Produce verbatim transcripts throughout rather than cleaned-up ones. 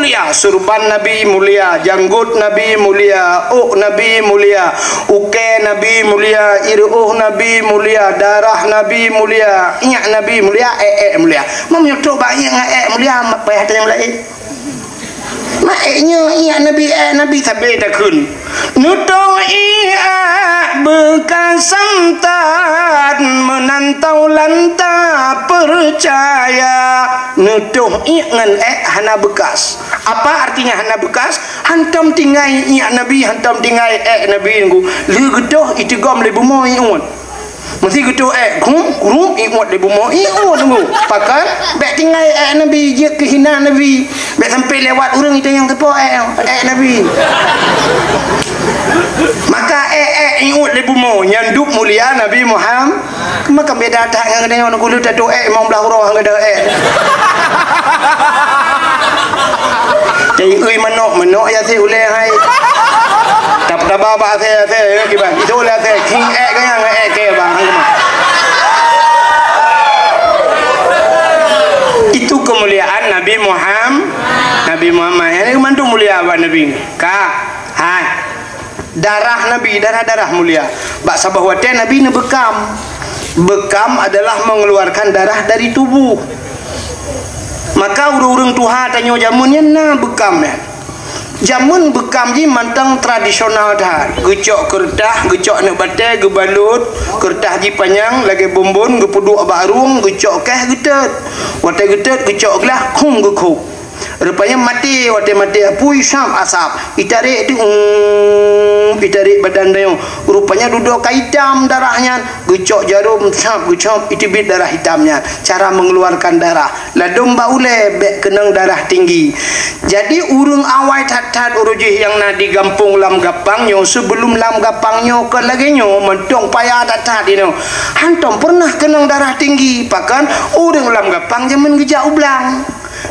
Mulia, surban Nabi mulia, janggot Nabi mulia, ôk Nabi mulia, ukée Nabi mulia, ireuôh Nabi mulia, darah Nabi mulia, iék Nabi mulia, ék-ék mulia. Meunyoe trok bak iék ngon ék mulia, payah tanyong laén. Mak ék nyoe iék Nabi, ék Nabi sabe takheun. Neutôh iék beukas santan, meunan taulan tapeucaya. Neutôh iék ngon ék hana beukas. Apa artinya hana beukas? Hantom tinggai iék Nabi, hantom tinggai ék Nabi nunggu. Lheueh geutôh iteugom lé bumoe iék. Meusé geutôh ék, grum, grum, iék lé bumoe, iék nunggu. Pakon, bék tinggai ék Nabi, jeuet keu hina Nabi. Bék sampai lewat ureuëng itu nyang teupo ék, ék Nabi. Maka ék, ék, iék lé bumoe, nyan dub mulia Nabi Muhammad. Maka beda that ngon geutanyoe, nunggu lheueh tatoh ék, limong blaih uroe ngon geutanyoe ék. Jadi, ui manok, manok ya si ulée hai. Tap-, taba bak asée, asée, ya, kiban. Itu ulée asée, king ék ganyang, ék ke bang. Itu kemuliaan Nabi Muhammad. Nabi Muhammad. Ini mantu mulia buat Nabi. Ka, hai. Darah Nabi, darah-darah mulia. Bak saboh watée Nabi neubeukam. Beukam adalah mengeluarkan darah dari tubuh. Maka ureuëng-ureuëng tuha tanyoe jameun nyan na beukam nyan. Jameun beukam jih mantong tradisional that. Geucok keureutah, geucok aneuk batée, geubalot, keureutah jih panyang lagée bonbon, geupeuduek bak rueng, geucok keh geutot. Watée geutot, geucok glah, khum geukhôb. Rupanya maté, watée maté apui, sab asab. Itarek tu, um, itarek badan tanyoe. Rupanya dudoe ka itam darah nyan. Geucok jarom, sab, geucok, iteubiet darah itam nyan. Cara mengeluarkan darah. Ladom bak ulée bék keunong darah tinggi. Jadi, ureuëng awai that-that uroe jih nyang na di gampông Lam Gapang nyoe, sebelum Lam Gapang nyoe kon lagée nyoe, mantong payah that-that inoe. Hantom pernah keunong darah tinggi, pakon ureuëng Lam Gapang jameun geujak u blang.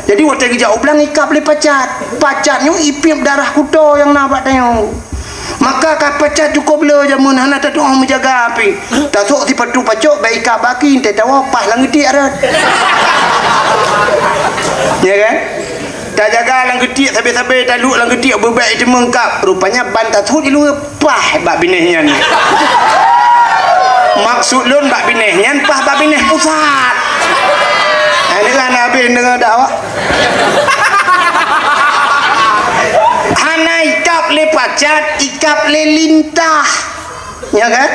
Jadi, watée geujak u blang ikab lé pacat. Pacat nyoe ipiep darah kuto nyang na bak tanyoe. Maka ka pacat cukup le jameun hana tatuoh meujaga api. Tasok sipatu pacok bak ikab baki, teuh tawoe paih lam geutiek rot. Ya kan? Tajaga lam geutiek sabe-sabe, taluek lam geutiek beubek iteumeu kab. Rupanya ban tasut di luwa paih bak binéh nyan. Maksud lôn bak binéh nyan paih bak binéh pusat. Nah, ini kan habis dengar dakwah. Hana ikab lé pacat, ikab lé lintah. Ya kan?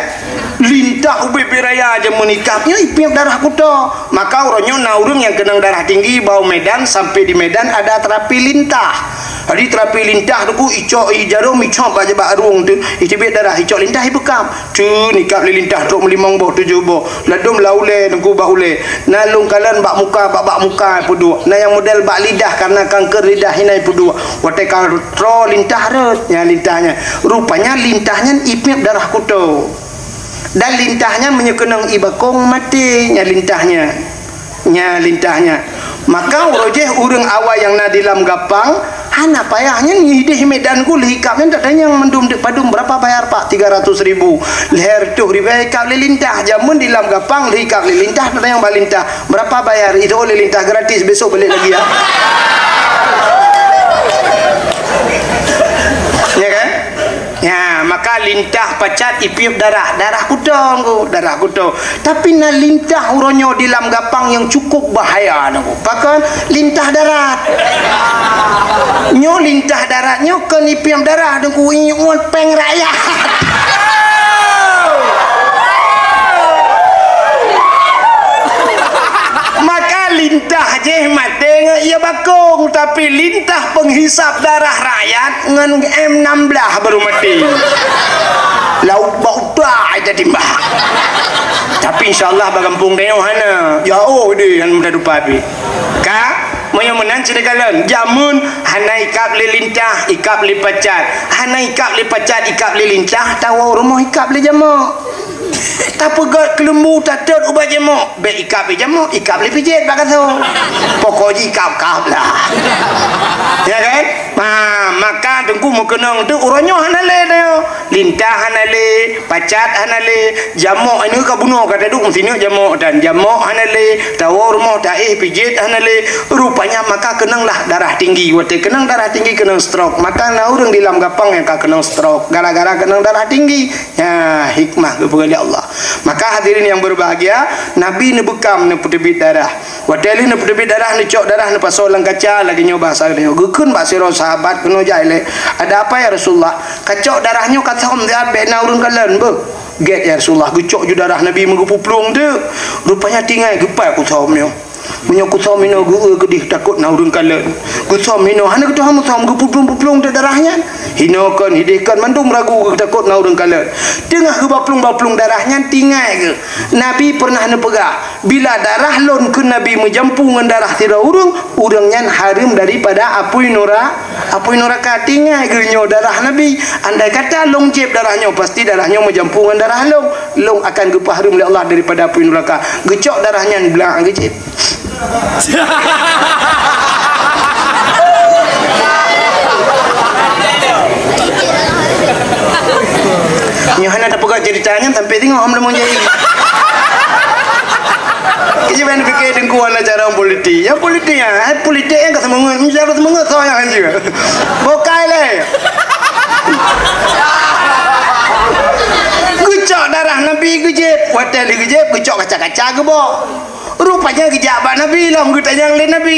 Lintah ubé-bé raya jameun ikab nyoe ipiep darah kuto. Maka uroe nyoe na ureuëng nyang keunong darah tinggi bak u Medan, sampai di Medan ada terapi lintah. Jadi terapi lintah tu ku icok i jarom, icok bak, bak rueng tu, iteubiet darah, icok lintah ibeukam. Cun ikab lé lintah trok meulimong boh, tujoh boh. Ladom lam ulée, teungku bak ulée. Na lôn kalon bak muka, bak, bak muka peuduek. Na nyang model bak lidah, karena kanker lidah hina peuduek. Watée ka troe lintah rot, nyan lintah nyan. Rupanya lintah nyan ipiep darah kuto. Dan lintah nyan meunyoe keunong i bakong maté, nyan lintah nyan. Nyan lintah nyan. Maka uroe jih ureuëng awai nyang na di Lam Gapang, hana payah nyan ideh Medan ku lheuh ikab nyan tatanyong mandum deuk padum, berapa bayar, Pak? Tiga ratus ribu. Lhèe reutôh ribèe ikab lé lintah. Jameun di Lam Gapang lheuh ikab lé lintah, tatanyong bak lintah, "Berapa bayar?" Itu oleh lintah, "Gratis, besok balik lagi ya." Ya kan? Ya, maka lintah pacat ipiep darah, darah kuto, darah kuto. Tapi na lintah uroe nyoe di Lam Gapang nyang cukup bahaya, Teungku. Pakon? Lintah darat. Nyoe lintah darat nyoe kon ipiep darah, Teungku, ingat péng rakyat. Maka lintah jih maté ngon ie bakong, tapi lintah penghisap darah rakyat ngon M enam belas baru maté. Lauk bak utai tatimbak. Tapi insya Allah bak gampông tanyoe hana. Jauh deh, hana mudah lupa pi. Ka, meunyoe meunan cerita kalon, jameun hana ikab lé lintah, ikab lé pacat. Hana ikab lé pacat, ikab lé lintah, tawoe rumoh ikab lé jamok. Tapeugöt keuleumbu, tatot ubak jamok. Bèk ikab lé jamok, ikab lé pijet bak gasoe. Pokok jih ikab-kab lah. Ya kan? Ha, Maka teungku meukeunong teuk uroe nyoe hana lé tanyoe. Lintah hana lé, pacat hana lé, jamok ini ka bunoe ka taduek meusineuk jamok dan jamok hana lé, tawoe rumoh taéh pijet hana lé. Rupanya maka keunonglah darah tinggi. Watée keunong darah tinggi keunong stroke. Maka na ureuëng di lam gapang nyang ka keunong stroke gara-gara keunong darah tinggi. Nyan hikmah geupeugah lé Allah. Maka hadirin yang berbahagia, Nabi neubeukam neupeuteubiet darah. Watée lheueh neupeuteubiet darah, neucok darah neupasoe lam kaca lagée nyoe bahasa geutanyoe. Geukheun bak sidroe sahabat keunoe jai lé, "Ada apa ya Rasulullah? Kacok darah nyoe kathom siat bék na ureuëng kalon beuh." "Gét ya Rasulullah, geucok ju darah Nabi meugeupuplueng teuk. Rupanya tinggai geupat kuthom nyoe. Meunyoe kuthom inoe geu-eu keudeh takot na ureuëng kalon. Kuthom inoe hana geutuha muthom geupuplueng-puplueng teuk darah nyan. Hinoe kon hideh kon mandum ragu geutakot na ureuëng kalon. Teungoh geubaplueng-baplueng darah nyan tinggai geuh. Nabi pernah neupeugah, 'Bila darah lôn keu Nabi meujampu ngon darah sidroe ureuëng, ureuëng nyan hareuem daripada apui nura-, apui nuraka.' Tinggai geuh nyoe darah Nabi. Andai kata lôn jieb darah nyoe, pasti darah nyoe meujampu ngon darah lôn. Lôn akan geupeuhareuem lé Allah daripada apui nuraka. Geucok darah nyan blah geujieb. Nyoe hana tapeugah cerita nyan sampai tengok hom lemong jai. Keuci ban pikir dengkuan lah cara politik. Ya politik ya, hai politik yang ka semangat, cara semangat saya kan juga. Bukai leh. Geucok darah Nabi geujieb, watée lheueh geujieb geucok kaca-kaca geubok. Rupanya geujak bak Nabi lom geutanyong lé Nabi,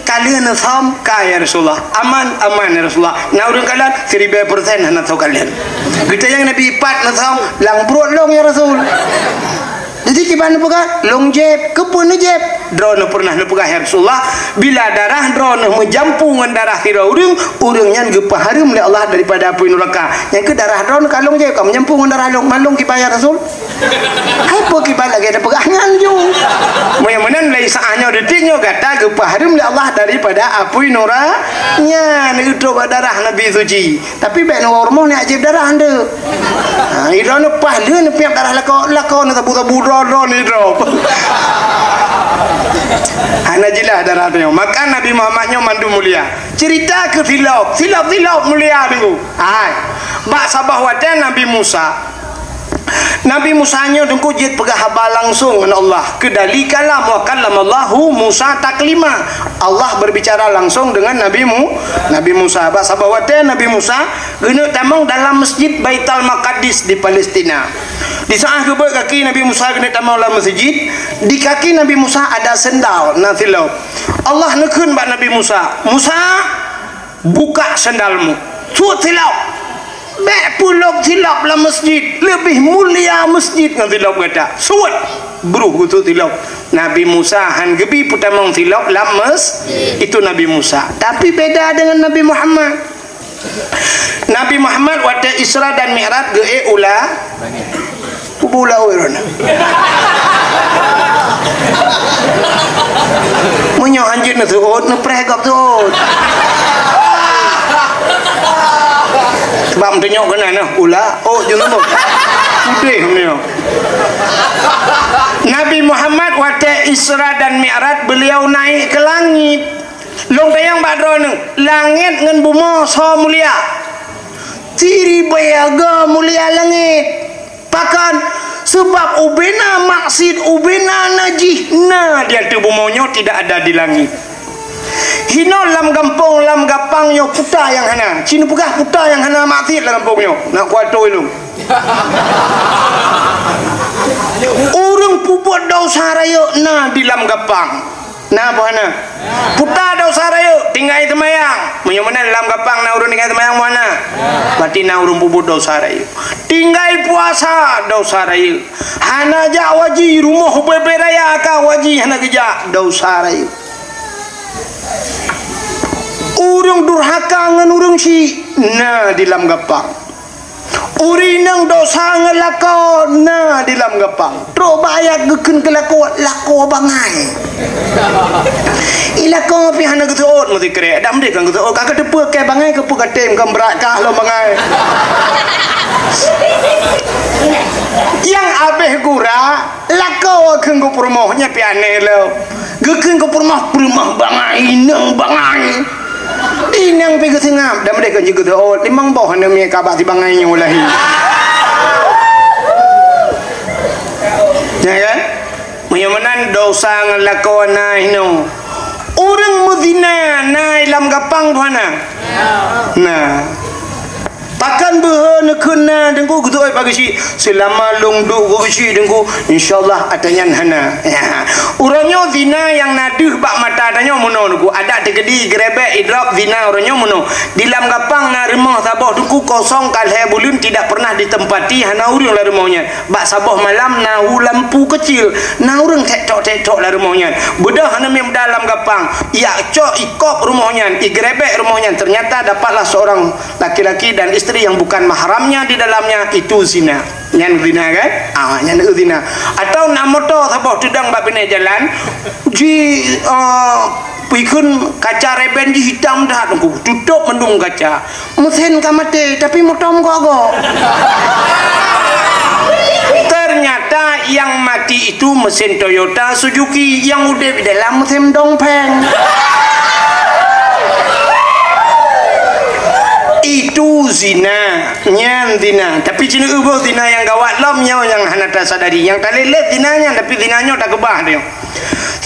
"Ka lheueh neusom?" "Ka ya Rasulullah." "Aman?" "Aman ya Rasulullah." "Na ureuëng kalon?" "Siribée persen hana soe kalon." Geutanyong Nabi, "Pat neusom?" "Lam pruet lôn ya Rasul." Jadi kiban neupeugah, "Lôn jieb." "Keupeue neujieb?" "Droeneuh pernah neupeugah ya Rasulullah, 'Bila darah droeneuh meujampu ngon darah sidroe ureuëng, ureuëng nyan geupeuhareuem lé Allah daripada apui nuraka.' Nyang keu darah droeneuh ka lôn jieb, ka meujampu ngon darah lôn, malôn kiban ya Rasul. Hai peue kiban lagée tapeugah nyan ju. Meunyoe meunan lé saát nyoe detik nyoe gata geupeuhareuem lé Allah daripada apui nura nyan, neutrok bak darah Nabi suci. Tapi bék neuwoe rumoh neujieb darah ndeuk. Ha, idroeneuh paih lheueh neupiep darah lakoe, lakoe neusabu-sabu droe-droe nidroe. Hana jilah darah nyoe. Maka Nabi Muhammad nyoe mandum mulia. Cerita keu silop, silop-silop mulia nunggu. Hai. Bak saboh watée Nabi Musa, Nabi Musa nyoe teungku jeuet peugah haba langsong ngon Allah. Keu dali kalam, "Wa kallamallahu Musa taklima." Allah berbicara langsung dengan Nabi Mu-, Nabi Musa. Bak saboh watée Nabi Musa geuneuk tamong dalam Masjid Baitul Maqdis di Palestina. Di saát geubeuet kaki Nabi Musa geuneuk tamong lam masjid, di kaki Nabi Musa ada sendal na silop. Allah neukheun bak Nabi Musa, "Musa, buka sendalmu. Suet silop. Bék peulop silop lam masjid. Leubeh mulia masjid ngon silop gata. Suet." Bruh geusuet silop. Nabi Musa han geubi peutamong silop lam mes-, itu Nabi Musa. Tapi beda dengan Nabi Muhammad. Nabi Muhammad watée Isra dan Mi'raj geuék u la-, Kubu laôt droeneuh. Meunyoe hanjeuet neuseuôt, neupreh gob seuôt. Sebab meutunyok keunan nyoe, ula, ôt jeuet nyoe. Udeh meunyoe. Nabi Muhammad watée Isra dan Mi'raj, beliau naik ke langit. Lôn tanyong bak droeneuh, langét ngon bumoe soe mulia? Siribée aga mulia langét. Pakon? Seubab ubena maksiet, ubena najih na di ateueh bumoe nyoe, tidak ada di langit. Hinoe lam gampông, lam gapang nyoe puta nyang hana. Ci neupeugah puta nyang hana maksiet lam gampông nyoe. Na kuatôi lôn. Ureuëng peubuet desya rayeuk na di lam gapang. Na boh hana? Puta desya rayeuk, tinggai seumayang. Meunyoe meunan lam gapang na ureuëng tinggai seumayang boh hana? Berarti na ureuëng peubuet desya rayeuk. Tinggai puasa, desya rayeuk. Hana jak haji, rumoh ubé-bé raya ka haji hana geujak, desya rayeuk. Ureuëng durhaka ngon ureuëng syik na di lam gapang. Ureuëng inong desya ngon lakoe na di lam gapang. Trok bak ayat geukheun keu lakoe, lakoe bangai. I lakoe pih hana geuseuôt meusikrek. Dak meudiek kan geuseuôt. Ka geuteupeue keu bangai keupeue ka tem kan brat kah lom bangai. Nyang abéh gura, lakoe kheun geupeurumoh nyan pih aneh lom. Geukheun geupeurumoh, peurumoh bangai, inong bangai. Inong pi geuseungab, dan meudeh keu jeuet geuseut, oh, limong boh aneuk miet ka bak sibangai nyoe lahé. Ya kan? Meunyoe meunan dosa ngon lakoe na hinoe. Ureueng meuzina na lam gapang tuha na? Na. Pakon beuhe neukheun na Teungku, geutôi bak geuchik? Seulama lôn duek bak geuchik Teungku, insyaallah ata nyan hana. Ya. Uroe nyoe zina nyang na deuh bak mata tanyoe meunoe Teungku. Adak teukeudi, geurebek, idrop, zina uroe nyoe meunoe. Di lam gapang na rumoh saboh Teungku kosong ka lhèe buleuen tidak pernah ditempati, hana ureueng lam rumoh nyan. Bak saboh malam na hu lampu keucil, na ureueng tek-tok-tek-tok lam rumoh nyan. Beudôh aneuk miet muda lam gapang, ijak cok, ikop rumoh nyan, igeurebek rumoh nyan. Ternyata dapatlah seorang laki-laki dan isteri yang bukan mahramnya di dalamnya, itu zina. Nyan zina kan? Ah, nyan zina. Atau na moto saboh teudong bak binéh jalan, ji, ah, Peue kheun kaca reben jih hitam that Teungku, tutôp mandum kaca. Meusén ka maté, tapi moto meugo-go. Ternyata yang mati itu mesin Toyota Suzuki, yang udép di dalam mesin Dongfeng. Itu zina, nyan zina. Tapi ci neueu boh zina nyang gawat lom nyoe nyang hana tasadari. Nyang talét-lét zina nyan, tapi zina nyoe takeubah nyoe.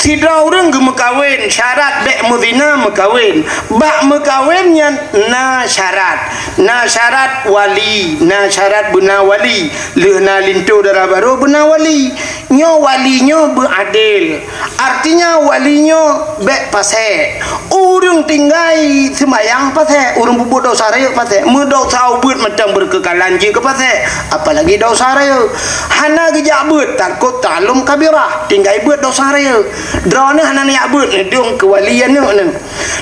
Sidroe ureueng geumeukawen, syarat bèk meuzina meukawen. Bak meukawen nyan na syarat. Na syarat wali, na syarat beuna wali. Lheueh na linto dara barô beuna wali. Nyoe wali nyoe beuadil. Artinya wali nyoe bèk pasék. Ureueng tinggai seumayang pasék, ureueng peubuet desya rayeuk pasék. Meudesya ubit mantong beukeukalan jeuet keu pasék, apalagi desya rayeuk. Hana geujak beuet, takot ta'allum kabirah, tinggai beuet desya rayeuk. Droeneuh hana neujak beuet, neudong keu wali aneuk neuh.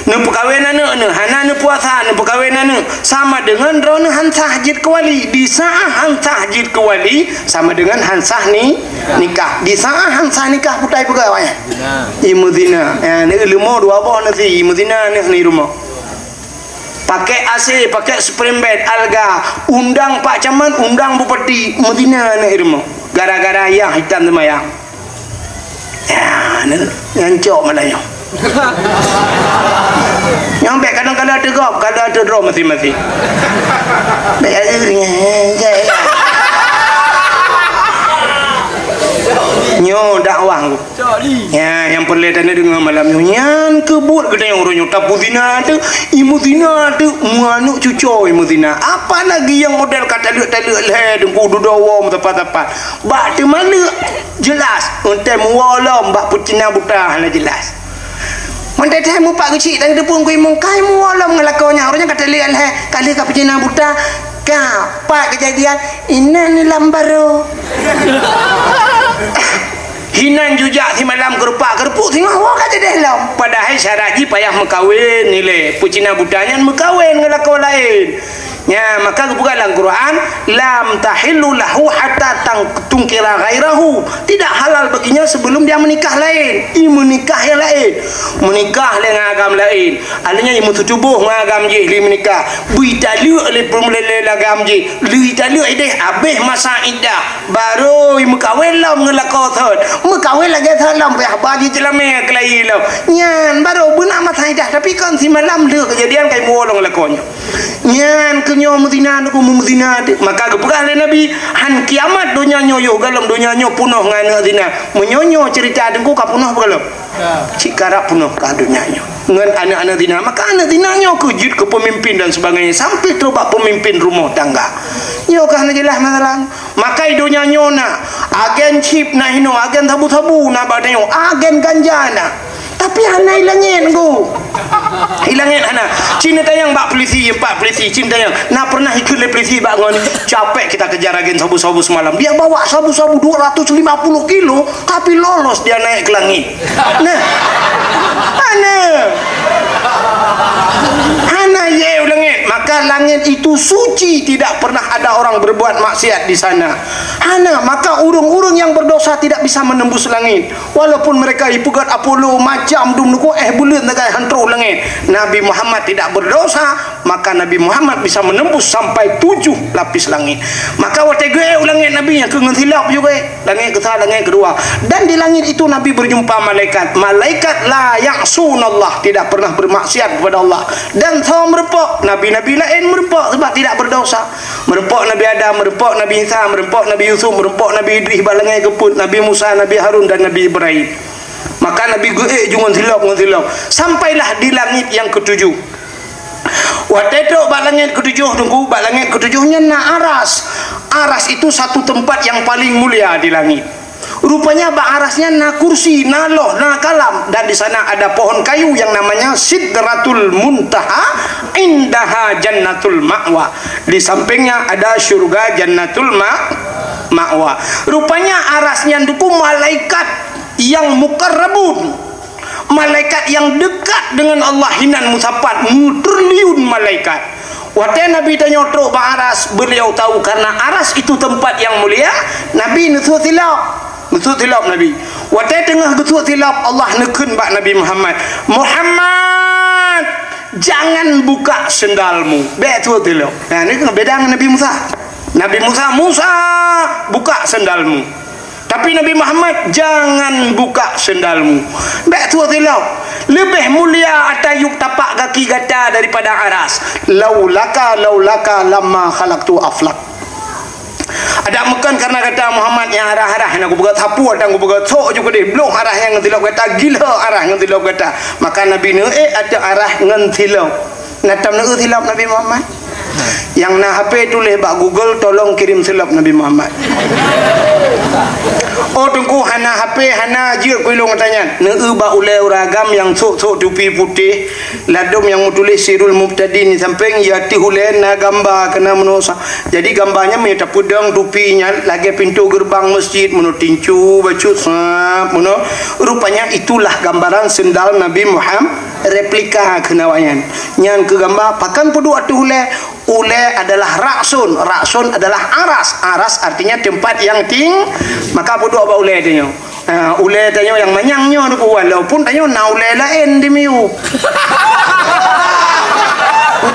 Neupeukawen aneuk neuh, hana neupuasa, neupeukawen aneuk. Sama deungon droeneuh han sah jeuet keu wali. Di saát han sah jeuet keu wali, sama deungon han sah ni-, nikah. Di saát han sah nikah, putai peugah awaknyan. Zina. Imeuzina. Ya, neueu leumo dua boh nasi, imeuzina aneuk ni rumoh. Pakai A C, pakai spring bed, alga, undang Pak Camat, undang Bupati, meuzina aneuk rumoh. Gara-gara ayah hitam seumayang. Ya, ni, nyan cok malah nyoe. Nyang bèk kadang-kadang teugop, kadang teudroe maséng-maséng. Bèk, eh, eh, eh. Nyoe dakwah. Ya, nyang peureulèe taneuk deungoe malam nyoe. Nyan keuh buet geutanyoe uroe nyoe. Tapeuzina teuk, imeuzina teuk, meuaneuk cucoe imeuzina. Apalagi nyang model ka taleuek-taleuek lhèe, Teungku, dudoe woe meusapat-sapat. Bak teumaleuek jelas, eunteuk meuwoe lom bak peucina buta hana jelas. Mantong teuh mupat geuchik dan teupeu kui mungkai meuwoe lom ngon lakoe nyan. Uroe nyan ka taleuek lhèe, ka lheueh ka peucina buta. Ka, pat keujadian, inan lam barô. Hinan jujak simalam keurupak-keurupuek singoh woe ka jadeh lom. Padahai syarat jih payah meukawen ilèe. Peucina buta nyan meukawen ngon lakoe laén. Nya, maka geupeugah lam Quran, "Lam tahillu lahu hatta tang-, tunkira ghairahu." Tidak halal baginya sebelum dia menikah lain. I meunikah nyang laén. Meunikah lé ngon agam laén. Artinya i meututuboh ngon agam jih lé meunikah. Beu italeuek lé peuleueh lé agam jih. Lé italeuek ideh habéh masa iddah. Barô i meukawen lom ngon lakoe thon. Meukawen lagèe thon lom, payah ba jih ceulamé keulayi lom. Nyan barô beuna masa iddah, tapi kon simalam lheueh keujadian ka i meuwoe lom ngon lakoe nyoe. Nyan keuh nyoe meuzina, Teungku, meuzina teuk. Maka geupeugah lé Nabi, "Han kiamat donya nyoe yoh, gohlom donya nyoe peunoh ngon aneuk zina." Meunyoe nyoe ceurita Teungku ka peunoh gohlom? Ya. Cit karab peunoh ka donya nyoe ngon aneuk-aneuk zina. Maka aneuk zina nyoe keuh jeuet keu peumimpin dan sebagainya, sampai trok bak peumimpin rumoh tangga. Nyoe keuh hana jeulaih masalah. Maka i donya nyoe na agen chip na hinoe, agen sabu-sabu na bak tanyoe, agen ganja na. Tapi hana i langèt, Teungku. I langèt hana. Ci neutanyong bak polisi, bak polisi, ci neutanyong. Na pernah ikheun lé polisi bak ngon, "Capek kita kejar agen sabu-sabu semalam. Dia bawa sabu-sabu dua ratus lima puluh kilo, tapi lolos dia naik ke langit." Nah. Hana. Hana i u langèt. Maka langèt itu suci, tidak pernah ada orang berbuat maksiat di sana. Hana, maka ureueng-ureueng nyang berdosa tidak bisa menembus langit. Walaupun mereka ipeugét Apollo macam dum nuku eh buleuen sagai han troh langit. Nabi Muhammad tidak berdosa, maka Nabi Muhammad bisa menembus sampai tujuh lapis langit. Maka watée geuék u langit Nabi nyang keu ngon silop juga. Langit keusa, langit keudua. Dan di langit itu Nabi berjumpa malaikat. Malaikat la ya'sunallah, tidak pernah bermaksiat kepada Allah. Dan tho meureumpok, nabi-nabi laén meureumpok sebab tidak berdosa. Meureumpok Nabi Adam, meureumpok Nabi Isa, meureumpok Nabi Yusuf, meureumpok Nabi Idris bak langét keu peuet, Nabi Musa, Nabi Harun dan Nabi Ibrahim. Maka Nabi geuék ju ngon silop, ngon silop. Sampailah di langit yang ketujuh. Watée trok bak langét ketujuh, Teungku, bak langét ketujuh nyan na aras. Aras itu satu tempat yang paling mulia di langit. Rupanya bak aras nyan na kursi, na loh, na kalam, dan di sana ada pohon kayu yang namanya Sidratul Muntaha, indaha Jannatul Ma'wa. Di sampingnya ada syurga Jannatul Ma-, Ma'wa. Rupanya aras nyan Teungku malaikat yang mukarrabun. Malaikat yang dekat dengan Allah hinan meusapat, meutriliun malaikat. Watée Nabi tanyoe trok bak aras, beliau tahu karena aras itu tempat yang mulia, Nabi neusut silop. Neusut silop Nabi. Watée teungoh geusut silop, Allah neukheun bak Nabi Muhammad, "Muhammad, jangan buka sendalmu." Bék sut silop. Nah, ni beda dengan Nabi Musa. Nabi Musa, "Musa, buka sendalmu." Tapi Nabi Muhammad, "Jangan buka sendalmu." Bék sut silop. Leubeh mulia ata yup tapak gaki gata daripada aras. "Laulaka, laulaka lamma khalaqtu aflak." Adak meukeun karena gata Muhammad nyang arah-arah nyang kupeugah sapu dan kupeugah sok ju keudeh bloh arah nyang ngon silop gata, gila arah ngon silop gata. Maka Nabi neuék ateueh arah ngon silop. Na tam neuék silop Nabi Muhammad? Nyang na H P tuléh bak Google, "Tolong kirim silop Nabi Muhammad." Oh, Teungku, hana H P, hana jeuet ku ilong tanyan. Neuék bak ulée uragam nyang sok-sok tupi putéh, ladom nyang meutuléh Sirul Mubtadin di sampéng, ya teuh ulée na gamba keunan meunoe sa-, jadi gamba nyan meunyoe tapeudong tupi nyan lagée pintoe geureubang meuseujid, meunoe tincu, bacut, sab, meunoe. Rupanya itulah gambaran sendal Nabi Muhammad, replika keunan awaknyan. Nyan keu gamba, pakon peuduek ateueh ulée? Ulée adalah ra'sun, ra'sun adalah aras, aras artinya tempat yang ting-, maka peuduek bak ulée tanyoe. Ha, ulée tanyoe nyang manyang nyoe Teungku, walaupun tanyoe na ulée laén di miyueb.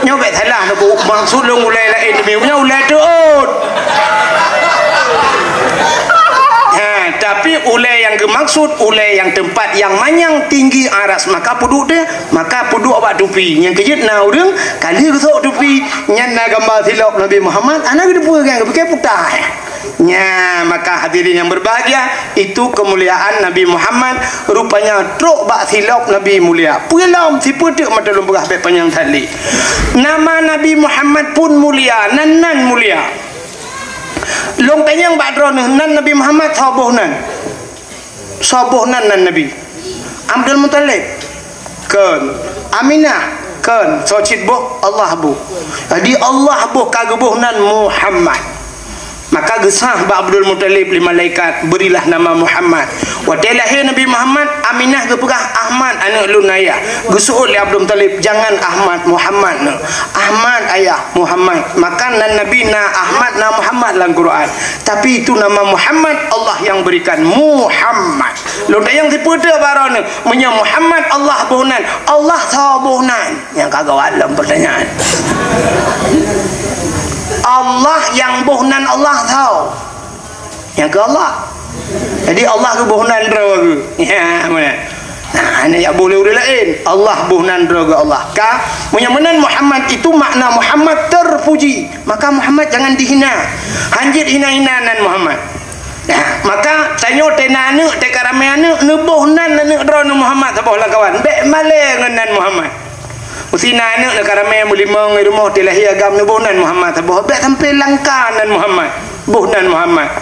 Nyoe bék salah Teungku, maksud lôn ulée laén di miyueb nyoe ulée teuôt. Ha, tapi ulée nyang geumaksud, ulée nyang tempat nyang manyang tinggi aras, maka peuduek teuh, maka peuduek bak tupi. Nyang keujeuet na ureuëng kali geusok tupi, nyan na gamba silop Nabi Muhammad, hana geuteupeue kan, geupike putah. Nya, maka hadirin yang berbahagia, itu kemuliaan Nabi Muhammad. Rupanya trok bak silop Nabi mulia. Peue lom, sipeue teuk mata lôn peugah bék panyang that lé. Nama Nabi Muhammad pun mulia, nan nan mulia. Lôn tanyong bak droeneuh, nan Nabi Muhammad soe boh nan? Soe boh nan nan Nabi? Abdul Muthalib? Kon. Aminah? Kon. Soe cit boh? Allah boh. Jadi Allah boh ka geuboh nan Muhammad. Maka geusah bak Abdul Muthalib lé malaikat, "Berilah nama Muhammad." Watée lahé Nabi Muhammad, Aminah geupeugah, "Ahmad, aneuëk lôn ayah." Geuseuôt lé Abdul Muthalib, "Jangan Ahmad, Muhammad neuh." "Ahmad ayah, Muhammad." Maka nan Nabi na Ahmad, na Muhammad lam Quran. Tapi itu nama Muhammad Allah yang berikan. Muhammad. Lôn tanyong sipeue teuk bak droeneuh, meunyoe Muhammad Allah boh nan, Allah soe boh nan? Nyang ka gawat lom pertanyaan. Allah nyang boh nan Allah soe? Nyang keu Allah. Jadi Allah geuboh nan droe geuh. Ya, meunan. Nah, hana jak boh lé ureuëng laén. Allah boh nan droe geuh Allah. Ka, meunyoe meunan Muhammad itu makna Muhammad terpuji. Maka Muhammad jangan dihina. Hanjeuet hina-hina nan Muhammad. Nah, maka tanyoe teuh na aneuëk, teuh ka ramé aneuëk, neuboh nan aneuëk droeneuh Muhammad saboh lam kawan. Bék malée ngon nan Muhammad. Meusi na aneuëk na ka ramé meulimong di rumoh teuh lahé agam neuboh nan Muhammad saboh. Bék sampai langka nan Muhammad. Boh nan Muhammad.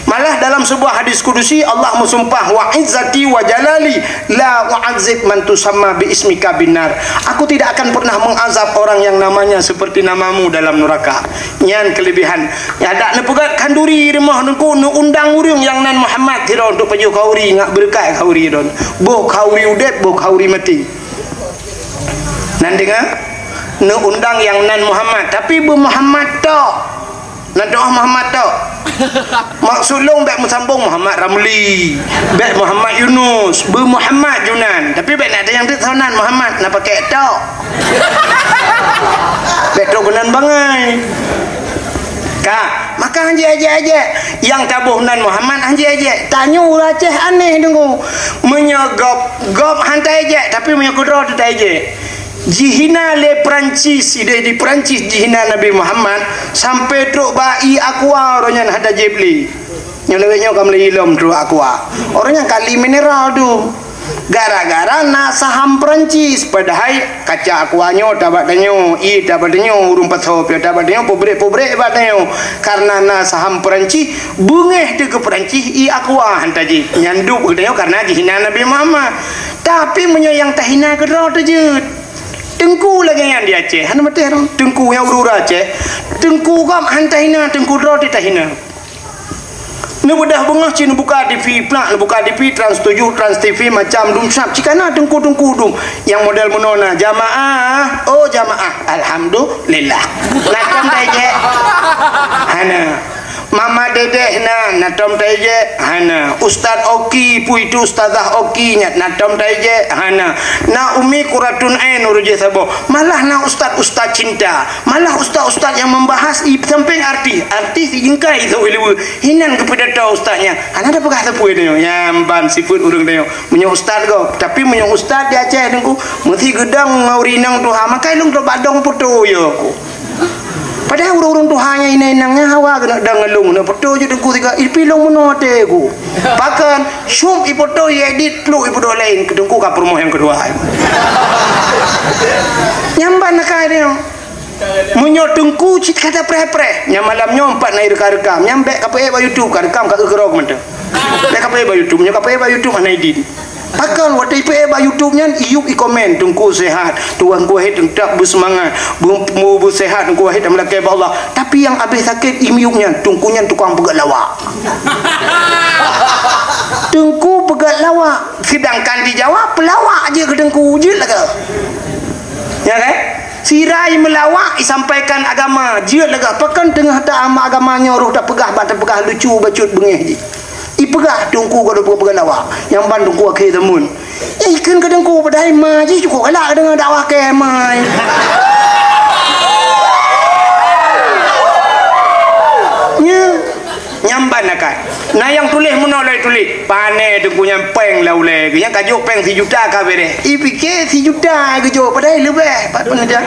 Malah dalam sebuah hadis kudusi Allah meusumpah, "Wa izzati wa jalali la u'adzib man tusamma bi ismika binnar." "Aku tidak akan pernah mengazab orang yang namanya seperti namamu dalam neraka." Nyan kelebihan. Nyan dak neupeugét khanduri rumoh neuku neuundang ureuëng nyang nan Muhammad sidroe untuk pajoh khauri ngat beureukat khauri don. Boh khauri udeb, boh khauri maté. Nan deungoe, neuundang nyang nan Muhammad, tapi beu Muhammad tok. Nan doa Muhammad tok. Maksud lôn bék meusambông Muhammad Ramli, bék Muhammad Yunus, beu Muhammad Junan. Tapi bék na nyang deuek soe nan Muhammad na pakai tok. Bék trok keunan bangai. Ka, maka hanjeuet ajak-ajak. Nyang taboh nan Muhammad hanjeuet ajak. Tanyoe ureueng Aceh aneh deungoe. Meunyoe gob, gob han taejek, tapi meunyoe keudroe teuh taejek. Jihina lé Perancis, ideh di Perancis jihina Nabi Muhammad, sampai trok ba ié aqua uroe nyan hana jieb lé. Nyoe lawét nyoe ka meulai ilom trok aqua. Uroe nyan kali mineral tu. Gara-gara na saham Perancis, padahai kaca aqua nyoe tabak tanyoe, ié tabak tanyoe, ureueng pasoe pih tabak tanyoe, pabrék-pabrék bak tanyoe. Karena na saham Perancis, beungéh teuh keu Perancis ié aqua han tajieb. Nyan duek keu tanyoe karena jihina Nabi Muhammad. Tapi meunyoe nyang tahina keudroe teuh jeuet. Teungku lagèe nyan di Aceh, hana maté dong. Teungku nyang ureueng Aceh, teungku gob han tahina, teungku droe teuh tahina. Neubeudoh beungoh cit neubuka T V, plak neubuka T V, Trans tujuh, Trans T V, macam dum sab, cit kana teungku-teungku dum. Nyang model meunoe na, jamaah, oh jamaah, alhamdulillah. Na tom taejek? Hana. Mama Dedeh na, na tom taejek? Hana. Ustaz Oki, peue itu Ustazah Oki nyan, na tom taejek? Hana. Na Umi Quratun Ain ureueng jih saboh. Malah na ustaz-ustaz cinta. Malah ustaz-ustaz nyang membahas i sampéng artis. Artis i jingkai i saboh leubeh. Hinan geupidato ustaz nyan. Hana tapeugah sapeue tanyoe. Nyan ban sifeuet ureueng tanyoe. Meunyoe ustaz gob. Tapi meunyoe ustaz di Aceh teungku, meusi geudong ngon ureueng inong tuha. Makai lôn trok bak dong poto yo ku. Padahai ureueng-ureueng tuha nyang inong-inong nyan hawa keuneuk dong ngon lôn, keuneuk peutoe jeuet teungku sigoe, ipi lôn meunoe até ku. Pakon, syup ipeutoe, iedit, pluk ipeuduek laén, keu teungku ka peurumoh nyang keudua. Nyan ban nakah nyoe. Meunyoe teungku cit ka tapreh-preh, nyan malam nyoe pat na irekam-rekam, nyan bèk kapeuék bak YouTube, karekam ka keurok mantong. Bèk kapeuék bak YouTube, nyoe kapeuék bak YouTube hana idin. Pakon watèe ipeuék bak YouTube nyan, iyup ikomen, "Teungku sehat, Teungku Wahid teutap beuseumangat, beu-, beu-, beusehat Teungku Wahid dan meulakèe bak Allah." Tapi nyang abéh sakét imiyup nyan, teungku nyan tukang peugöt lawak. Teungku peugöt lawak, seudangkan di Jawa peulawak jeuet keu teungku, jeuet lagèe. Ya kan? Sira imeulawak isampaikan agama, jeuet lagèe. Pakon teungoh ta-, agama nyoe roh tapeugah, bak tapeugah lucu bacut beungéh jih. Ipeugah teungku ka dua peuet lawak, nyang ban teungku akhé zaman. Eh, ikheun keu teungku, padahai ma jih cukôp galak deungon dakwah kèe ma. Nya, nyang ban akai. Na nyang tuléh meunoe lé tuléh, pané teungku nyan péng lam ulèe geuh, nyan ka jok péng sijuta ka beureh. Ipiké sijuta geujok, padahai leubeh. Pat peuneujak.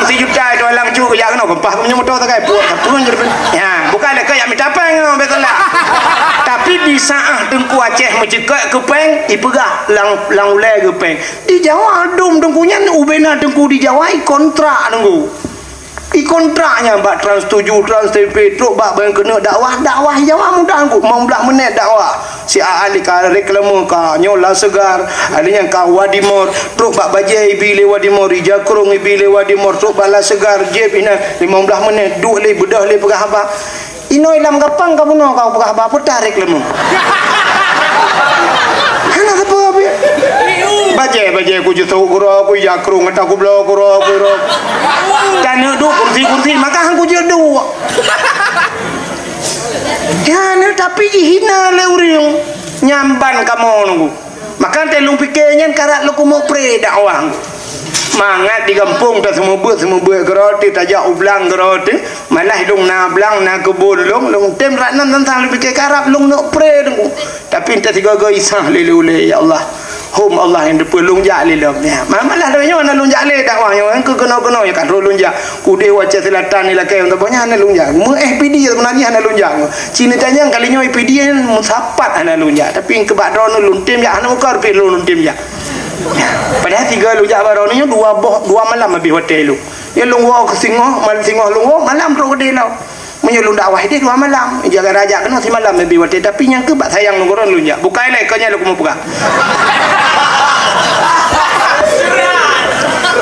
Sijuta itu alang cu geujak keunoe, geumpah keu meunyoe moto sagai, puet, puet, puet. Ya, bukan lé keu jak mita péng nyoe, beutôi lah. Tapi di saat Teungku Aceh meuceukeuk keu péng, ipeugah lam, lam ulèe geuh péng. Di Jawa dum teungku nyan, ubena teungku di Jawa, ikontrak teungku. Ikontrak nyan bak Trans tujuh, Trans T V, trok bak ban keuneuk dakwah, dakwah di Jawa mudah teungku, limong blah menit dakwah. Si Aa lé ka reklame ka nyoe La Segar, ada nyang ka Wadimor, trok bak bajèe ibi lé Wadimor, ija krông ibi lé Wadimor, trok bak La Segar, jép inan limong blah menit, duek lé beudôh lé peugah haba. Inoe lam gapang ka bunoe ka peugah haba, peutah reklame. Hana sapeue pih. Bajèe-bajèe ku jisok keudroe, ku ija krông ata kubloe keudroe, keudroe. Dan neuk duek kursi-kursi, maka han kujeuet duek. Dan tapi jihina lé ureueng, nyan ban kamoe nunggu. Maka teuh lôn pike nyan karap lôn keumeuk pré dakwah. Mangat di gampông taseumeubeuet-seumeubeuet keudroe teuh, tajak u blang keudroe teuh, malah lôn na blang, na keubon lôn, lôn tem rat nan teuntang lôn pike karap lôn neuk pré nunggu. Tapi entah sigoe-goe isah lé ulèe, ya Allah. Hom Allah nyang teupeu lôn jak lé lom. Ya, ma-, malah lagèe nyoe hana lôn jak lé dakwah nyoe, keu keunoe-keunoe nyoe ka trok lôn jak. Kudeh u Aceh Selatan ni lakèe, untuk banyak hana lôn jak. Meu-, eh, P D sebenarnya hana lôn jak. Cina tanyong kali nyoe P D nyan meusapat hana lôn jak. Tapi keu bak droeneuh lôn tem jak, hana meuka rupie lôn tem jak. Padahai sigoe lôn jak bak droeneuh nyoe dua boh, dua malam habéh watèe lôn. Ya lôn woe keu singoh, mal-, singoh lôn woe, malam trok keudéh lom. Meunyoe lôn dakwah idéh dua malam, jaga raja keunoe simalam leubeh watèe, tapi nyang keuh bak sayang lôn keu droeneuh lôn jak. Bukai lé, keu nyan lôn keumeung peugah.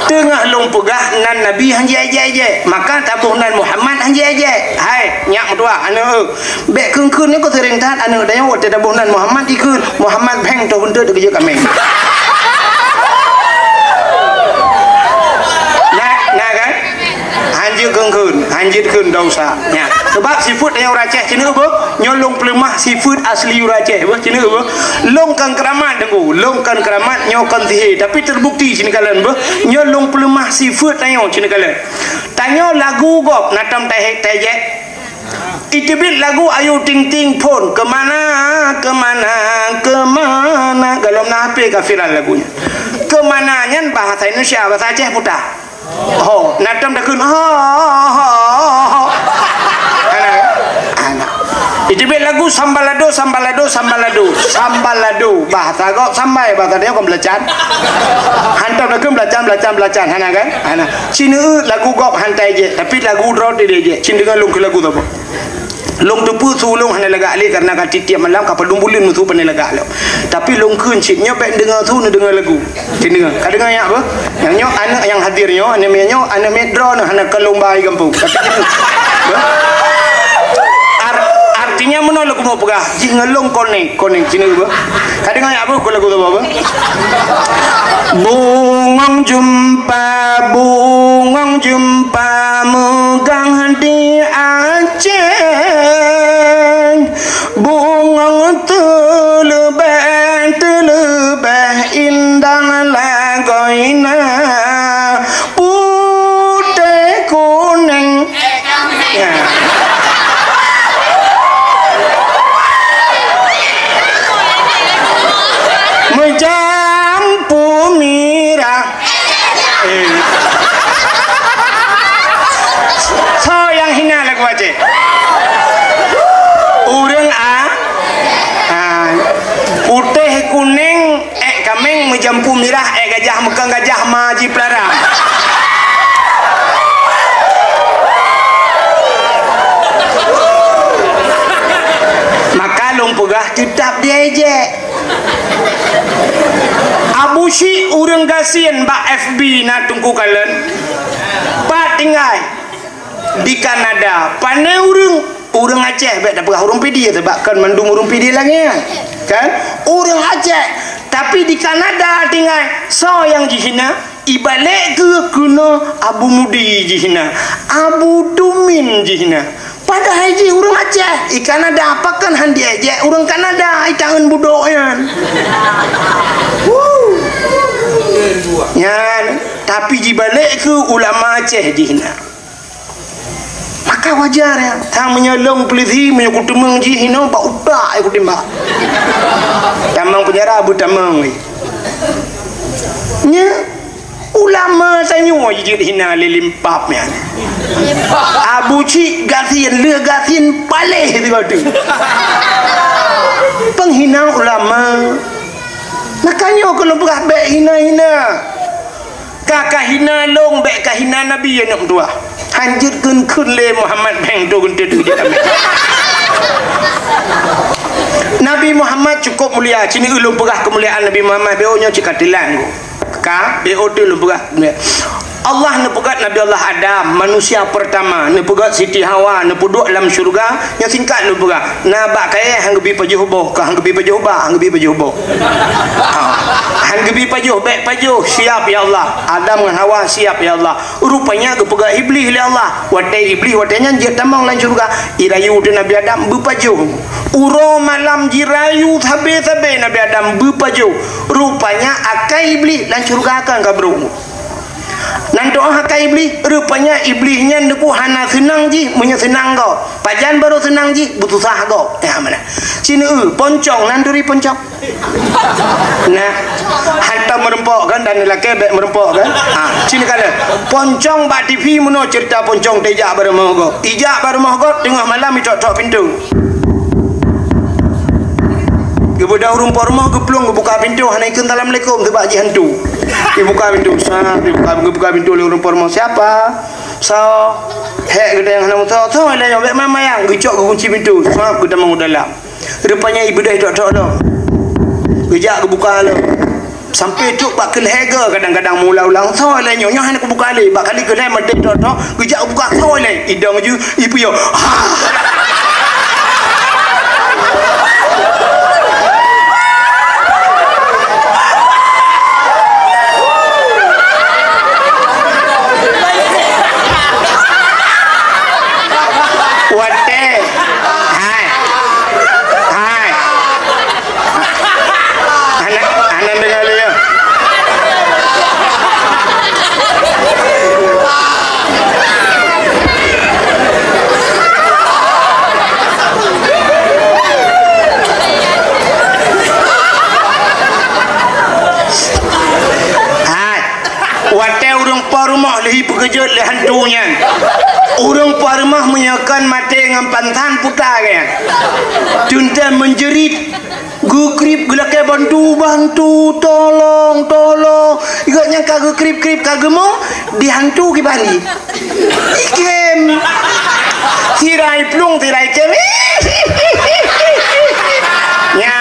Teungoh lôn peugah nan Nabi han jiék-ék, maka taboh nan Muhammad han jiék-ék. Hai, nyak meutuah, aneuk eu. Bèk kheun-kheun nyoe keu seuring that aneuk tanyoe watèe taboh nan Muhammad jikheun, Muhammad bheng toh beunteuk teukeujot kaméng. Na, na kan? Ha, Hanjeuet kheun-kheun, hanjeuet kheun, dak usah. Nya, sebab sifeuet tanyoe ureueng Aceh, ceuneuk beuh, nyoe lôn peuleumah sifeuet asli ureueng Aceh, beuh, ceuneuk beuh. Lôn kon keuramat, Teungku, lôn kon keuramat, nyoe kon sihé, tapi terbukti ceuneuk kalon, beuh. Nyoe lôn peuleumah sifeuet tanyoe ceuneuk kalon. Tanyoe lagu gob, na tom tahe-, taijek. Iteubiet lagu Ayu Ting Ting phon, "Kemana, kemana, kemana." Golom na H P ka viral lagu nyan. "Kemana" nyan bahasa Indonesia, bahasa Aceh puta. Ho, na tom takheun, ho, ho, ho, ho. Hana, hana. Iteubiet lagu Sambalado, Sambalado, Sambalado. Sambalado. Bahasa gob sambai, bahasa dia kon belacan. Hantom takheun belacan, belacan, belacan. Hana kan? Hana. Ceuneuk lagu gob han taijek, tapi lagu droe teuh taijek. Cit deungoe lôn keu lagu saboh. Lôn teupeue su lôn hana lagak lé, karena ka tiep-tiep malam ka padum buleuen meusu pandai lagak lom. Tapi lôn kheun cit, nyoe bèk neudeungoe su, neudeungoe lagu. Cit deungoe. Ka deungoe nyak beuh? Nyang nyoe aneuk nyang hadir nyoe, aneuk miet nyoe, aneuk miet droeneuh hana ka lôn ba i gampông. Tapi cit deungoe. Beuh? Ar-, artinya meunoe lôn keumeung peugah, jih ngon lôn konek, konek cit deungoe beuh. Ka deungoe nyak beuh, keu lagu saboh beuh? Bungong jeumpa, bungong jeumpa meugang di Aceh. Bungong teuleubeh, teuleubeh indah lagoina. Putéh kunéng. Ya. Meujampu mirah. Eh. Soe nyang hina lagu Aceh? Ureueng a-, a, putéh kunéng, ék kaméng, meujampu mirah, ék gajah, meukang gajah ma jipeulara. Maka lôn peugah teutap diejek. Abu Syik ureueng gasien bak F B na Teungku kalon. Pat tinggai? Di Kanada. Pane ureueng? Ureueng Aceh, bèk tapeugah ureueng Pidie, sabab kan mandum ureueng Pidie lagèe nyan. Kan? Ureueng Aceh. Tapi di Kanada tinggai. Soe nyang jihina? Ibalek keuh keunoe Abu Mudi jihina, Abu Tumin jihina. Padahai jih ureueng Aceh, i Kanada, pakon han diejek ureueng Kanada, i tangeun budok nyan. Wuh. Nyan, tapi jibalek keuh ulama Aceh jihina. Maka wajar ya, sang meunyoe lôn peulisi, meunyoe kuteumeung jih inoe bak utak ya kutimbak. Tamong penjara beutamong weh. Nya, ulama tanyoe jijeuet hina lé limpab nyan. Abu Cik gasien, lheueh gasien paléh sigoe teuk. Penghina ulama. Maka nyoe keu lôn peugah bèk hina-hina. Ka kahina lôn, bèk kahina Nabi aneuk meutuwah. Hanjeuet kheun-kheun lé Muhammad Beng tu geunteut jeuet amé. Nabi Muhammad cukup mulia, cini ulôn peugah keumuliaan Nabi Muhammad, B O nyoe cit ka teulat nyoe. Ka, B O tu lôn peugah. Allah neupeugöt Nabi Allah Adam, manusia pertama, neupeugöt Siti Hawa, neupeuduek lam syeuruga, nyoe singkat lôn peugah. Na bak kayèe han geubi pajoh boh, ka han geubi pajoh bak, han geubi pajoh boh. Ha. Han geubi pajoh, bèk pajoh, siap ya Allah. Adam ngon Hawa siap ya Allah. Rupanya geupeugah Iblih lé Allah. Watèe Iblih watèe nyan jeuet tamong lam syeuruga, irayu teuh Nabi Adam beupajoh. Uroe malam jirayu sabe-sabe Nabi Adam beupajoh. Rupanya akai Iblih lam syeuruga kan ka brôk. Nan doa akai Iblih, rupanya Iblih nyan neupeu hana seunang jih meunyoe seunang gob. Pajan barô seunang jih, beususah gob. Ya, mana? Cina, eh, poncong, nan turi poncong. Nah, hantom meureumpok kan, dan lakèe bèk meureumpok kan? Ha, cit neukalon. Poncong bak T V meunoe ceurita poncong teuh ijak bak rumoh gob. Ijak bak rumoh gob, teungoh malam itok-tok pintoe. Geubeudôh ureueng po rumoh geuplueng geubuka pintoe, hana ikheun assalamualaikum, seubab jih hantu. Ibuka pintoe, sat, ibuka, geubuka pintoe lé ureueng po rumoh. "Siapa?" "Soe?" "Hék," geutanyong hana meusoe. "Soe lé nyoe?" "Bèk mayang-mayang." Geucok geukunci pintoe, sat, geutamong u dalam. Rupanya ibeudôh itok-tok lom. Geujak geubuka lom. Sampai trôk bak keu lhèe goe kadang-kadang meuulang-ulang, "Soe lé nyoe?" Nyoe hana kubuka lé. Bak kali keu lhèe mandum itok-tok, geujak geubuka, "Soe lé?" Idong ju, ipeuyôh. Ipeukeujot lé hantu nyan. Ureuëng puah rumoh meunyoe kon maté ngon pansan puta geuh nyan. Teuntée meunjerit, geukrieb geulakée bantu, "Bantu, tolong, tolong!" Gobnyan ka geukrieb-krieb ka geumoe, di hantu kiban jih. Ikém. Sira iplueng, sira ikém. Nya,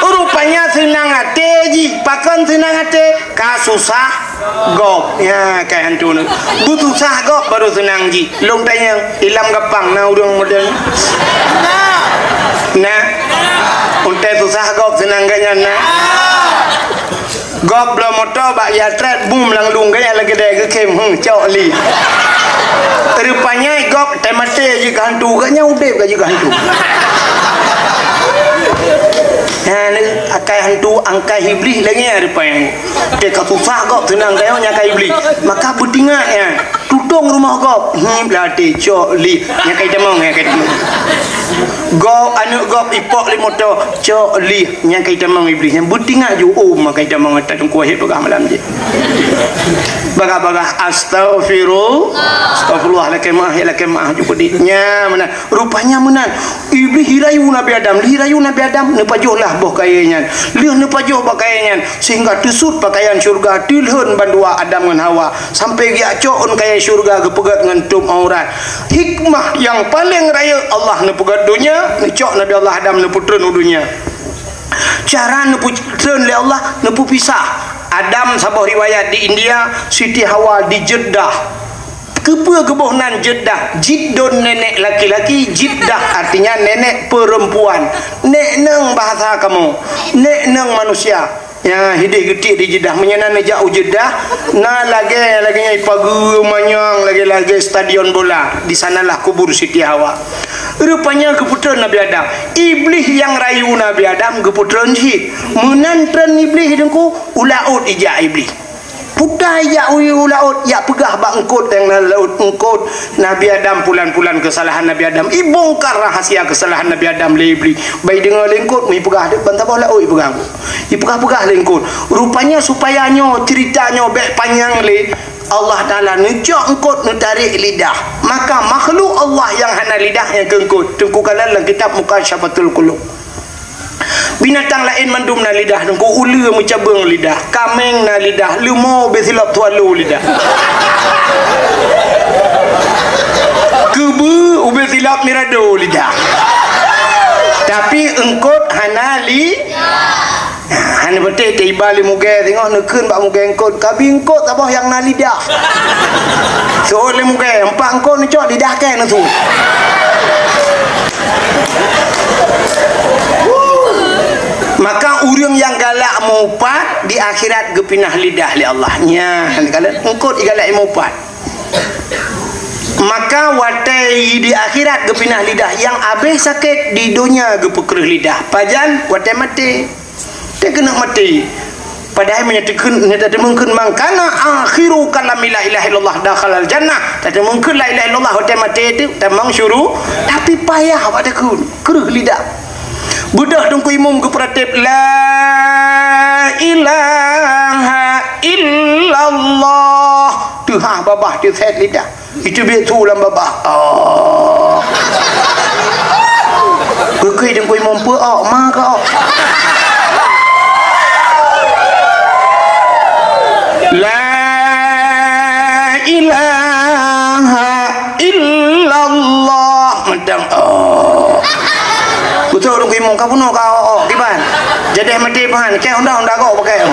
rupanya seunang até jih. Pakon seunang até? Ka susah gob. Nya, kai hantu nyoe. Beususah gob baru seunang jih. Lôn tanyong, ilam gampang na ureuëng model nyoe? Na. Untée susah gob seunang gobnyan na. Gob bloe moto bak yatret bum lam lueng gaya lagée dai geukém, hmm, cok li. Rupanya gob teumaté jih keu hantu, gobnyan udeb ka jih keu hantu. Ha, ni akai hantu, angkai iblih lagée nyan rupanya. Teuka susah gob seunang kayong nyan akai iblih. Maka beutingak nyan. Tutong rumoh gob, hmm, blah até, cok li. Nyan kai tamong, nyan kai tamong. Gob, aneuk gob ipok lé moto, cok li. Nyan kai tamong iblih nyan beutingak ju, oh, makai tamong ata teungku wahé peugah malam jih. Bagah-bagah, "Astaghfirullah, astaghfirullah, lakée meuah, ya lakée meuah," ju peudit. Nya meunan, rupanya meunan. Iblih irayu Nabi Adam, lheuh irayu Nabi Adam, neupajoh lah boh kayée nyan. Lheuh neupajoh boh kayée nyan, sehingga teusut pakaian syurga, teulhon bandua Adam ngon Hawa. Sampai geujak cok ôn kayée syurga geupeugét ngon tôb aurat. Hikmah nyang paleng rayeuk Allah neupeugét donya, neucok Nabi Allah Adam neupeutreun u donya. Cara neupeutreun lé Allah, neupeupisah. Adam saboh riwayat di India, Siti Hawa di Jeddah. Keupeue geuboh nan Jeddah? Jiddon nenek laki-laki, Jiddah artinya nenek perempuan. Nek neng bahasa kamoe, nek neng manusia. Ya, hideh geutik di Jeddah. Meunyoe na neujak u Jeddah, na lagée, lagée nyan pageue manyang, lagée-lagée stadion bola. Di sanalah kubur Siti Hawa. Rupanya geupeutreun Nabi Adam. Iblih nyang rayu Nabi Adam geupeutreun cit. Meunan treun iblih teungku, u laôt ijak iblih. Puta ijak u, u laôt, jak peugah bak eungkôt nyang na laôt, "Eungkôt, Nabi Adam pulan-pulan keusalahan Nabi Adam. Ibongkar rahasia keusalahan Nabi Adam lé iblih." Bah ideungoe lé eungkôt, meuipeugah deuek ban saboh laôt ipeugah. Ipeugah-peugah lé eungkôt. Rupanya supaya nyoe ceurita nyoe bék panyang lé, Allah Taala neucok eungkôt neutarek lidah. Maka makhluk Allah nyang hana lidah nyang keu eungkôt. Teungku kalon lam kitab Mukasyafatul Qulub. Binatang laén mandum na lidah, teungku, uleue meucabeueng lidah, kaméng na lidah, leumo ubé silop swallow lidah. Keubeue ubé silop mirado lidah. Tapi eungkôt hana li-, hana beutôi teuiba lé mugée singoh neukheun bak mugée eungkôt, kabi eungkôt saboh nyang na lidah. Seuôt lé mugée, empat eungkôt neucok lidah kée neuseuôt. Maka ureuëng nyang galak meuupat di akhirat geupinah lidah lé Allah. Nyan, kalau eungkôt igalak meuupat. Maka watée di akhirat geupinah lidah, nyang abéh sakét di donya geupeukreuh lidah. Pajan? Watée maté. Teukeunong maté. Padahai meunyoe teukeun-, meunyoe tateumeung kheun, "Man kana akhiru kalami la ilaha illallah dakhalal jannah." Tateumeung kheun la ilaha illallah watée maté teuh tamong syuru-, tapi payah bak takheun, kreuh lidah. Beudôh teungku imum geupeuratéb, "La ilaha illallah." Teuhah babah teusét lidah. Itu biet su lam babah. Oh. Keu-keu deungkui mumpuk, oh, ma ka, oh. La ilaha illallah. Mantong, oh. Beutôi ureuëng imum ka bunoe ka, oh, oh, kiban. Jadi mati pahan, keh honda-honda kok pakai.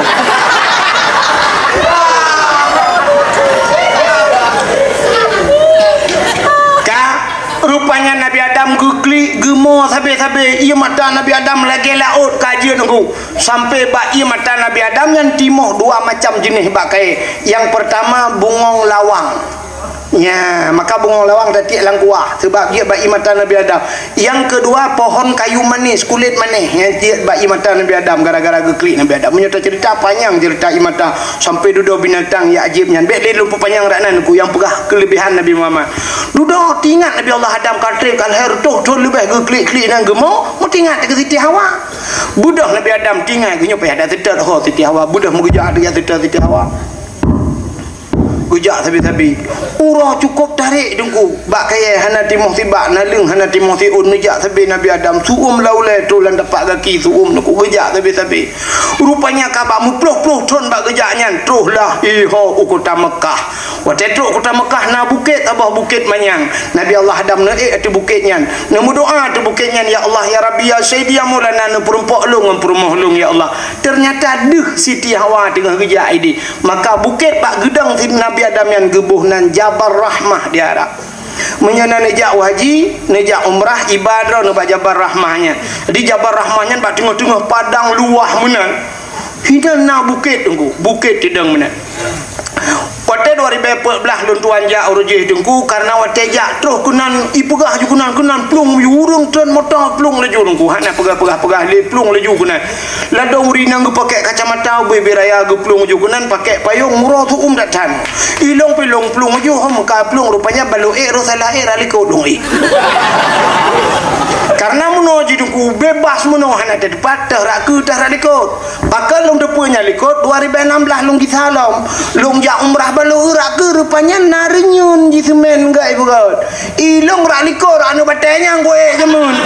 Ka, rupanya Nabi Adam geuklik, geumo sabe-sabe, ié mata Nabi Adam lagée laôt ka jeuet nunggu. Sampai bak ié mata Nabi Adam nyan timoh dua macam jeuneh bak kayée. Yang pertama bungong lawang. Nya, maka bungong lawang tatiek lam kuah, sebab jeuet bak ié mata Nabi Adam. Yang kedua, pohon kayu manis, kulit manis, nyang jeuet bak ié mata Nabi Adam, gara-gara geuklik Nabi Adam. Meunyoe tacerita, panyang cerita ié mata, sampai dudoe binatang nyang ajaéb nyan. Bék lé lôn peupanyang rak nan, ku nyang peugah keulebihan Nabi Muhammad. Dudoe teuingat Nabi Allah Adam ka treb ka lahé reutôh thon leubeh geuklik-klik nan geumo, meuteuingat keu Siti Hawa. Beudôh Nabi Adam teuingat, geunyoe payah dat seutôt ho Siti Hawa. Beudôh meugeujak ateueh seutôt Siti Hawa. Geujak sabe-sabe. Uroe cukôp tarek Teungku. Bak kayèe hana timoh sibak, naleueng hana timoh siôn, neujak sabe Nabi Adam. Su'uem lam ulèe troh lam tapak gaki su'uem Teungku, geujak sabe-sabe. Rupanya ka bak meuploh-ploh thôn bak geujak nyan, troh lah iho u kota Meukah. Watèe trôk kota Meukah na bukét, saboh bukét manyang. Nabi Allah Adam neuék ateueh bukét nyan. Neumeudoa ateueh bukét nyan, "Ya Allah, ya Rabbi, ya Sayyidi, ya Maulana, neupeurumpok lôn ngon peurumoh lôn, ya Allah." Teunyata deuh Siti Hawa teungoh geujak idéh. Maka bukét bak geudong Nabi Adam nyan geuboh nan Jabal Rahmah di Arab. Meunyoe na neujak u haji, neujak umrah, iba droeneuh bak Jabal Rahmah nyan. Jadi Jabal Rahmah nyan bak teungoh-teungoh padang luwah meunan. Hinan na bukét Teungku, bukét teudong meunan. Watèe dua ribèe peuet blah lôn tuan jak uroe jéh Teungku, karena watèe jak troh keunan, ipeugah ju keunan, keunan plueng, ureueng treun moto plueng laju Teungku, hana peugah-peugah-peugah lé plueng laju keunan. Ladôm ureueng inong geupakék kacamata, ubé-ubé raya geuplueng ju keunan, pakék payông, uroe su'uem that-that. Ilông pih lông plueng ju, hom ka plueng rupanya baloe ék, roh salah ék, rot likôt lông ék. Karena meunoe jih Teungku bebas meunoe hana teupat, teuh rot keue, teuh rot likôt. Pakon lông teupeue nyan likôt, dua ribèe nam blah lông gisa lom. Lông jak umrah baloe rot keue, rupanya na reunyeun jih seumén gèt beugèt. Ilông rot likôt, rot aneuk batèe nyang keu ék jameun.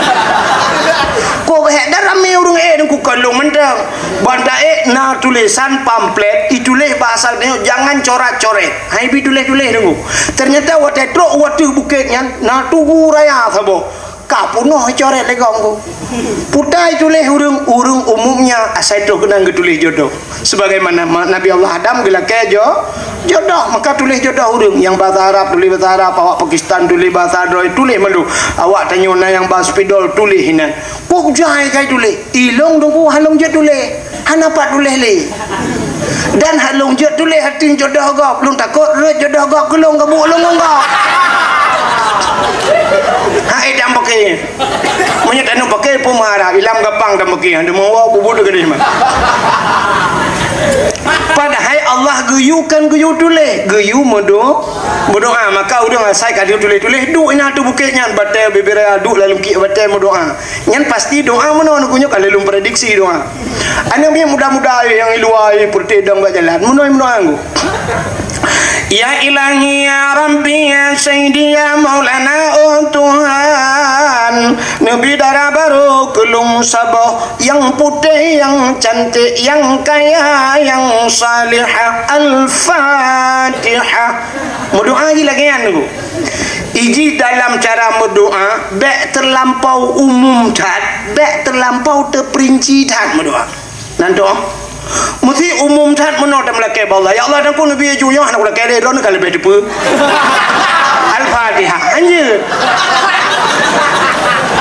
Kok hék dah ramé ureueng ék Teungku, kon lông mantong. Ban taék na tulésan pamflet, ituléh bahasa Indonesia, "Jangan coret-coret." Hai bi tuléh-tuléh Teungku. Teunyata watèe trôk u ateueh bukét nyan, na tugu raya saboh. Ka peunoh icorét lé gong Teungku. Peue ituléh ureueng, ureueng umum nyan asai troh keunan geutuléh jodoh. Sebagaimana ma-, Nabi Allah Adam geulakèe jo-, jodoh, maka tuléh jodoh ureueng. Nyang bahasa Arab tuléh bahasa Arab, awak Pakistan tuléh bahasa droe, tuléh mandum. Awak tanyoe na nyang ba spidol tuléh inan. Peue jai kai tuléh? Ilông Teungku han lông jeuet tuléh. Hana pat tuléh lé. Dan han lông jeuet tuléh ateueh jodoh gob. Lôn takot rhot jodoh gob keu lông, geubuet lông ngon gob. Hai dam paké. Meunyoe taneuk paké peue marah, ilam gapang dan beuki, hana meuwoe bubut keudeh mah. Padahai Allah geuyue kan geuyue tuléh, geuyue meudo-, meudoa. Maka ureueng asai ka geuyue tuléh-tuléh, duek inan ateueh bukét nyan, batèe bibiraya duek lam kiek batèe meudoa. Nyan pasti doa meunoe Teungku nyoe ka lheueh lôn prediksi doa. Aneuk miet muda-muda nyang i luwa, i peureuteh dong bak jalan, meunoe meudoa Teungku. Ya Ilahi, ya Rabbi, ya Sayyidi, ya Maulana, oh Tuhan, neubi dara barô keu lôn saboh, nyang putéh, nyang cantik, nyang kaya, nyang salihah. Al-Fatihah. Meudoa jih lagèe nyan Teungku. Iji dalam cara meudoa, bèk teulampau umum that, bèk teulampau teuperinci that meudoa. Nan doa. Meusti umum that meunoe tameulakèe bak Allah. Ya Allah, Teungku neubi aju nyoe hana kulakèe lé, droeneuh ka leubeh teupeue. Al-Fatihah. Hanjeuet.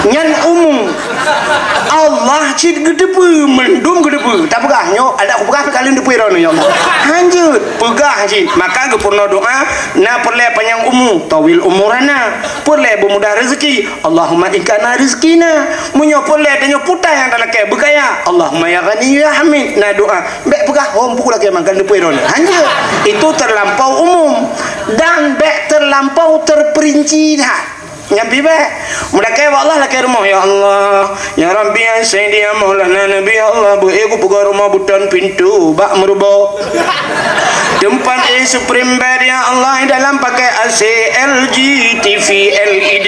Nyan umum. Allah cit geuteupeue, mandum geuteupeue. Tapeugah nyoe, adak kupeugah pih ka lheueh teupeue droeneuh, ya Allah. Hanjeuet. Peugah cit. Maka geupeurunoe doa, na peureulèe panyang umu, tawil umurana. Peureulèe beumudah rezeki. Allahumma in kana rizqina. Meunyoe peureulèe tanyoe putai nyang talakèe beukaya. Allahumma ya Ghani ya Hamid. Na doa. Bèk peugah hom pukul lakèe mangkan leupoi droeneuh. Hanjeuet. Itu terlampau umum dan bèk terlampau terperinci that. Nyan pih bèk. Meulakèe bak Allah lakèe rumoh, "Ya Allah, ya Rabbi, ya Sayyidi, ya Maulana Nabi, ya Allah, beu-ék kupeugöt rumoh beuton pintoe bak meurubo." Teumpat éh Supreme Bed, ya Allah, dalam pakai A C, L G, T V, L E D.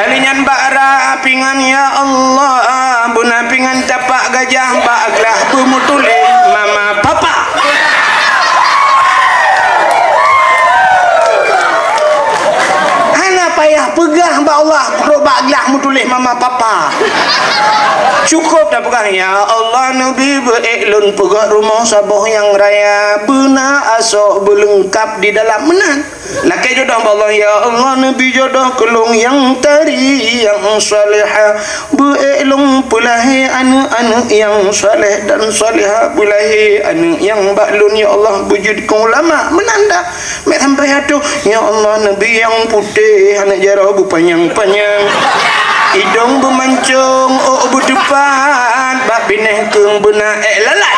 Ahli nyan bak ra pingan, ya Allah, beuna pingan tapak gajah bak glah beumeutuléh mama papa. Hana payah peugah bak Allah, rot bak glah meutuléh mama papa. Cukôp tapeugah, "Ya Allah, neubi beu-ék lôn peugöt rumoh saboh nyang raya, beuna asoe beuleungkap di dalam." Meunan. Lakèe jodoh bak Allah, "Ya Allah, neubi jodoh keu lôn nyang tari, nyang salehah. Beu-ék lôn peulahé aneuk-aneuk nyang saleh dan salehah. Beulahé aneuk nyang bak lôn, ya Allah, beujeuet keu ulama." Meunan dah. Meusampé ateuh, "Ya Allah, neubi nyang putéh, aneuk jaroe beupanyang-panyang, idong beumancong, ôk beuteupat, bak binéh keueng beuna ék lalat."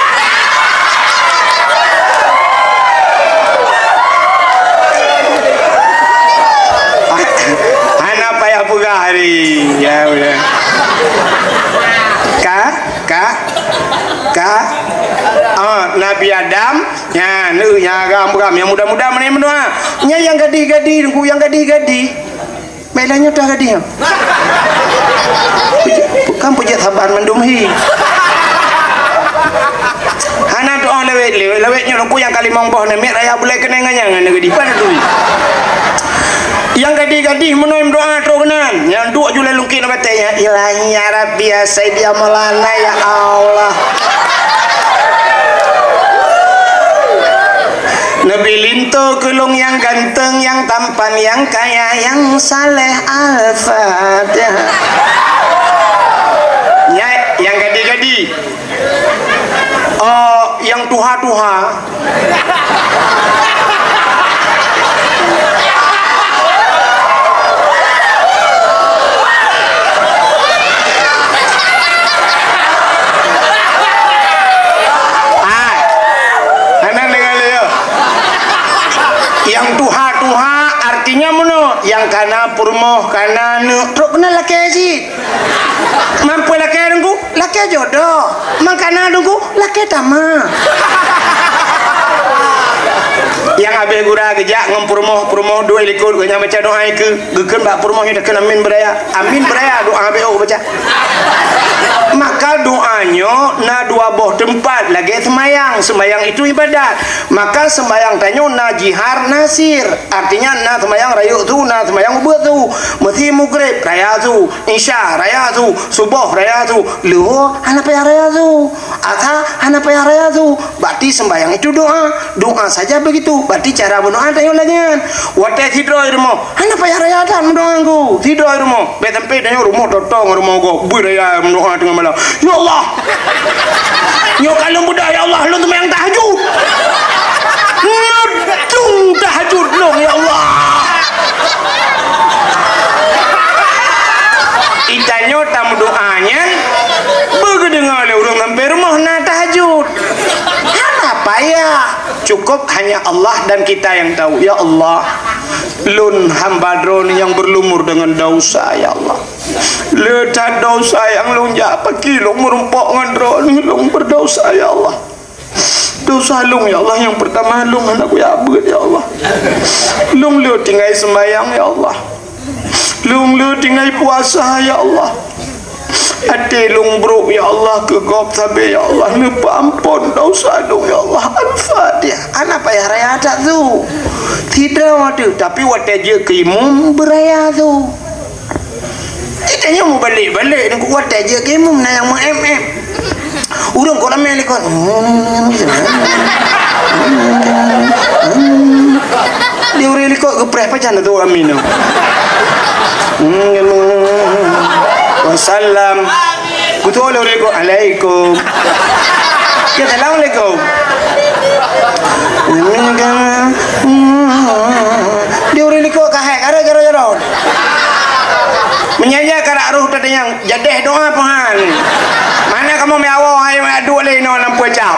Hana payah peugah hari. Ya, udah. Ka? Ka? Ka? Ah, Nabi Adam, nyan, eh, nyang agam-agam, nyang muda-muda mana yang meudoa. Nyan nyang gadih-gadih, Teungku, nyang gadih-gadih. Beda nyoe dah gadih. Peujeuet, kan peujeuet saban mandum hi. Hana doa lawét, lawét, lawét nyoe Teungku nyang ka limong boh namiet raya bulai keunong ngon nyang hana gadih. Pada tu. Nyang gadih-gadih meunoe meudoa trok keunan. Nyang duek ju lam lungkit na batée, "Ya Ilahi, ya Rabbi, ya Sayyidi, ya Maulana, ya Allah." Neubi linto keu lôn nyang ganteng, nyang tampan, nyang kaya, nyang saleh. Al-Fatihah. Nyan, nyang gadih-gadih. Oh, nyang tuha-tuha. Ah, hana deungoe lé, yo. Nyang tuha-tuha artinya meunoe, nyang kana peurumoh, kana aneuk, trok keunan lakée cit. Mampu lakée Teungku, lakée jodoh. Mangkana Teungku, lakée tamah. Nyang habéh gura geujak ngon peurumoh, peurumoh duek likot, geuh nyang baca doa ikeue, geukheun bak peurumoh nyoe takheun amin beuraya. Amin beuraya, doa habéh oh baca. Maka doa nyoe na dua boh teumpat lagée seumayang. Seumayang itu ibadat. Maka seumayang tanyoe na jihar, na sir. Artinya na seumayang rayeuk su, na seumayang ubeut su. Meusi mugreb raya su. Isya raya su, suboh raya su, luho hana payah raya su, asa hana payah raya su. Berarti sembahyang itu doa, doa saja begitu. Berarti cara berdoa tanyoe lagée nyan. Watée sidroe rumoh, hana payah raya that meudoa ngon sidroe rumoh. Bék sampai tanyoe rumoh totong rumoh gob, bui raya meudoa teungoh malam. Ya Allah, nyoe ka lôn beudôh, ya Allah, lôn seumayang tahajud. Nyoe dung tahajud lôn, ya Allah. Itanyoe tameudoa nyan beugeudeungoe lé ureuëng sampai rumoh na tahajud. Hana payah, cukup hanya Allah dan kita yang tahu. Ya Allah, lôn hamba Droe nyang berlumur dengan dosa, ya Allah. Le that dosa nyang lôn jak paki lôn meurumpok ngon Droe, lôn berdosa, ya Allah. Dosa lôn, ya Allah, nyang pertama lôn hana kuyak beuet, ya Allah. Lôn le tinggai sembahyang, ya Allah. Lôn le tinggai puasa, ya Allah. Até lôn brok, ya Allah, keu gob sabe, ya Allah. Neupeuampon dosa lôn, ya Allah. Al-Fatihah. Hana payah raya that su. Sidroe watée, tapi watée jeuet keu imum beuraya su. Itanyoe meubalek-balek, nunggu watée jeuet keu imum na nyang meu-em-em. Ureuëng kok ramé likot. Di ureuëng likot geupreh pajan tu amin tu. Wassalam. Kutu oleh ureuëng likot, "Alaikum." Ya, "Assalamualaikum." Di ureuëng likot kahai, kara jaro-jaro. Meunyan nyan karak roh tatanyong, jadeh doa peuhan. Mana kamoe meuawoe hai meuaduk lé inoe lam pucap.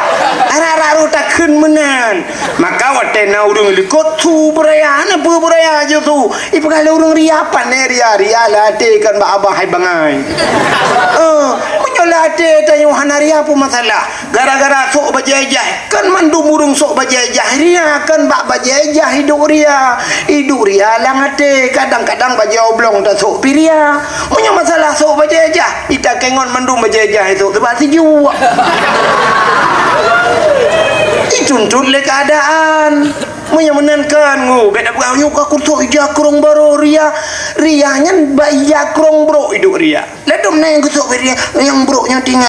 Arak-arak roh takheun meunan. Maka watée na ureuëng likot su beuraya, hana peue beuraya jeuet su. Ipeugah lé ureuëng ria, pane ria, ria lam até kon bak abah hai bangai. Eh, meunyoe lam até tanyoe hana ria peue masalah. Gara-gara sôk bajée jah, kan mandum ureuëng sôk bajée jah ria, kan bak bajée jah iduek ria. Iduek ria lam até, kadang-kadang bajée oblong tasôk pih ria. Meunyoe masalah sôk bajée jah, ita kengon mandum bajée jah itu teuba sijuek. Ituntut lé keuadaan. Meunyoe meunan kan ngu, bék na peugah nyoe ka kureueng ija krong barô ria. Ria nyan bak ija krong brok iduek ria. Ladom na nyang geusôk ria, nyang brok nyan tinggai.